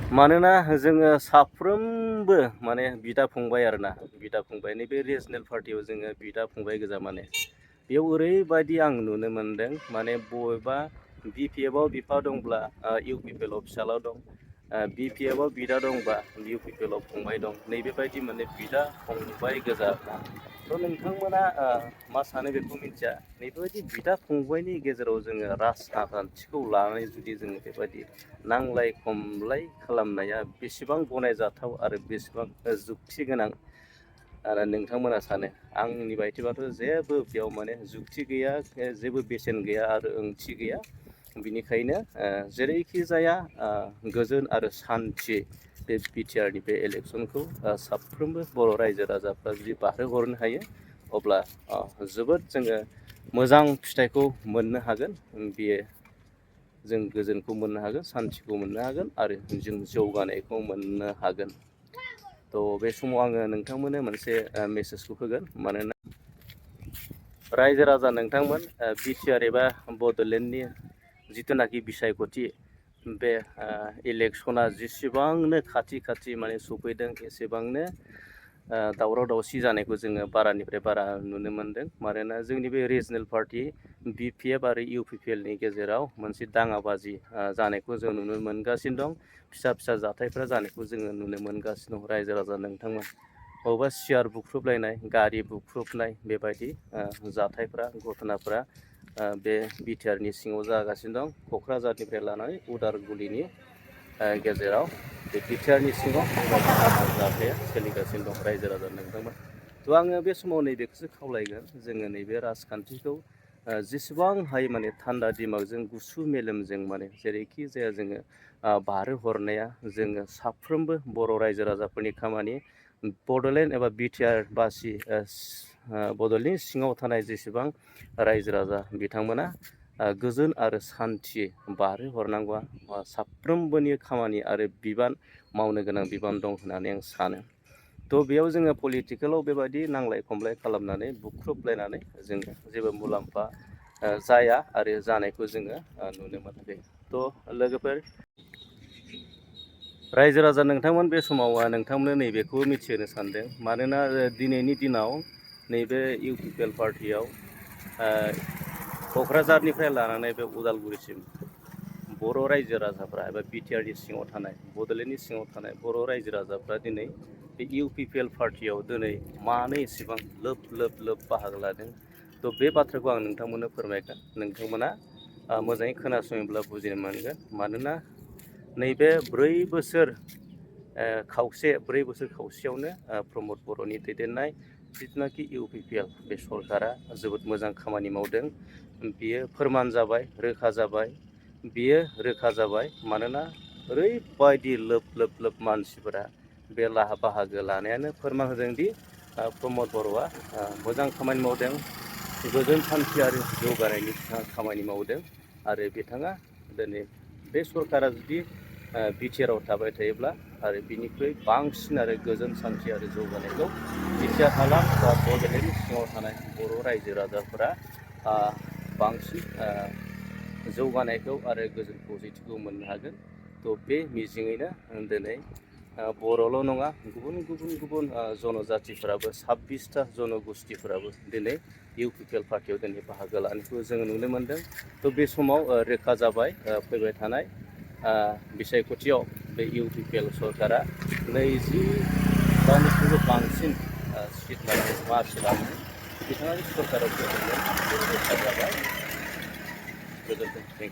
मानोना जोङो साफ्रोमबो माने बिदा फंबाय आरोना बिदा फंबाय नैबे रिजनेल पार्टियाव जोङो बिदा फंबाय गोजा माने बेयाव ओरैबायदि आं नुनो मोन्दों माने बबेबा बिपिएफआव बिफा दंब्ला इउपिपिएलआव फिसाला दं बिपिएफआव बिदा दंबा इउपिपिएलआव फंबाय दं नैबेबायदि माने बिदा फंबाय गोजा थ' नोंथांमोना मा सानो बेखौ मिथिया नैबेबायदि बिदा फंबायनि गेजेराव जोङो राजखान्थिखौ लानानै जुदि जोङो बेबायदि नांलाय खमलाय खालामनाया बेसेबां गनायजाथाव आरो बेसेबां जुक्ति गोनां आरो नोंथांमोना सानो आंनि बायदिबाथ' जेबो बेयाव माने जुक्ति गैया जेबो बेसेन गैया आरो ओंथि गैया बिनिखायनो जेरैखि जाया गोजोन आरो सान्थि बे बिटिआरनि बे इलेक्सनखौ साफ्रोमबो बर' रायजो राजाफ्रा जुदि बारहोहरनो हायो अब्ला जोबोद जोङो मोजां फिथाइखौ मोननो हागोन बेयो जों गोजोनखौ मोननो हागोन सान्थिखौ मोननो हागोन आरो जों जौगानायखौ मोननो हागोन थ' बे समाव आङो नोंथांमोननो मोनसे मेसेजखौ होगोन मानोना रायजो राजा नोंथांमोन बिटिआर एबा बड'लेण्डनि जिथुनाखि बिसायख'थि बे इलेक्सना जेसेबांनो खाथि माने सफैदों एसेबांनो दावराव दावसि जानायखौ जोङो बारानिफ्राय बारा नुनो मोन्दों मानोना जोंनि बे रिजनेल पार्टि बिपिएफ आरो इउपिपिएलनि गेजेराव मोनसे दाङाबाजि जानायखौ जों नुनो मोनगासिनो दं फिसा जाथायफ्रा जानायखौ जोङो नुनो मोनगासिनो दं रायजो राजा नोंथांमोन बबेबा सियार बुख्रुबलायनाय गारि बुख्रुबनाय बेबायदि जाथायफ्रा घटनाफ्रा बे बिटिआरनि सिङाव जागासिनो दं क'क्राझारनिफ्राय लानानै उदालगुरिनि गेजेराव बे बिटिआरनि सिङाव जाथाया सोलिगासिनो दं रायजो राजा नोंथांमोन थ' आङो बे समाव नैबेखौसो खावलायगोन जोङो नैबे राजखान्थिखौ जेसेबां हायो माने थान्दा दिमागजों गुसु मेलेमजों माने जेरैखि जाया जोङो बारहोहरनाया जोङो साफ्रोमबो बर' रायजो राजाफोरनि खामानि बड'लेण्ड एबा बिटिआर बासि बड'लेण्डनि सिङाव थानाय जेसेबां रायजो राजा बिथांमोना गोजोन आरो सान्थि बारहोहरनांगौआ साफ्रोमबोनि खामानि आरो बिबान मावनो गोनां बिबान दं होननानै आं सानो थ' बेयाव जोङो पलिटिकेलाव बेबायदि नांलाय खमलाय खालामनानै बुख्रुबलायनानै जोङो जेबो मुलाम्फा जाया आरो जानायखौ जोङो नुनो मोनाखै थ' लोगोफोर रायजो राजा नोंथांमोन बे समाव नोंथांमोननो नैबेखौ मिथिहोनो सानदों मानोना दिनैनि दिनाव नैबे इउपिपिएल पार्टियाव क'क्राझारनिफ्राय लानानै बे उदालगुरिसिम बर' रायजो राजाफ्रा एबा बिटिआरनि सिङाव थानाय बड'लेण्डनि सिङाव थानाय बर' रायजो राजाफ्रा दिनै बे इउपिपिएल पार्टियाव दिनै मानो एसेबां लोब बाहागो लादों थ' बे बाथ्राखौ आं नोंथांमोननो फोरमायगोन नोंथांमोना मोजाङै खोनासङोब्ला बुजिनो मोनगोन मानोना नैबे 4 बोसोर खावसेयावनो प्रमद बर'नि दैदेननाय जिथुनाखि इउपिपिएल बे सरकारा जोबोद मोजां खामानि मावदों बियो फोरमान जाबाय रोखा जाबाय मानोना ओरैबायदि लोब मानसिफोरा बे बाहागो लानायानो फोरमान होदों दि प्रमद बर'आ मोजां खामानि मावदों गोजोन सान्थि आरो जौगानायनि खामानि मावदों आरो बिथाङा दिनै बे सरकारा जुदि बिटिआरआव थाबाय थायोब्ला आरो बिनिख्रुइ बांसिन आरो गोजोन सान्थि आरो जौगानायखौ बिटिआर हालाम बा बड'लेण्डनि सिङाव थानाय बर' रायजो राजाफोरा बांसिन जौगानायखौ आरो गोजोन खौसेथिखौ मोननो हागोन थ' बे मिजिङैनो दिनै बर'ल' नङा गुबुन जनजातिफोराबो 26टा जनगोष्ठीफोराबो दिनै इउपिपिएल पार्टियाव दिनै बाहागो लानायखौ जोङो नुनो मोन्दों थ' बे समाव रोखा जाबाय फैबाय थानाय बिसायख'थियाव बे इउपिपिएल सरकारा 20टानिख्रुइबो बांसिन सिट लानानै मासि लानानै बिथाङा सरकाराव फैनानै रोखा जाबाय गोजोन्थों।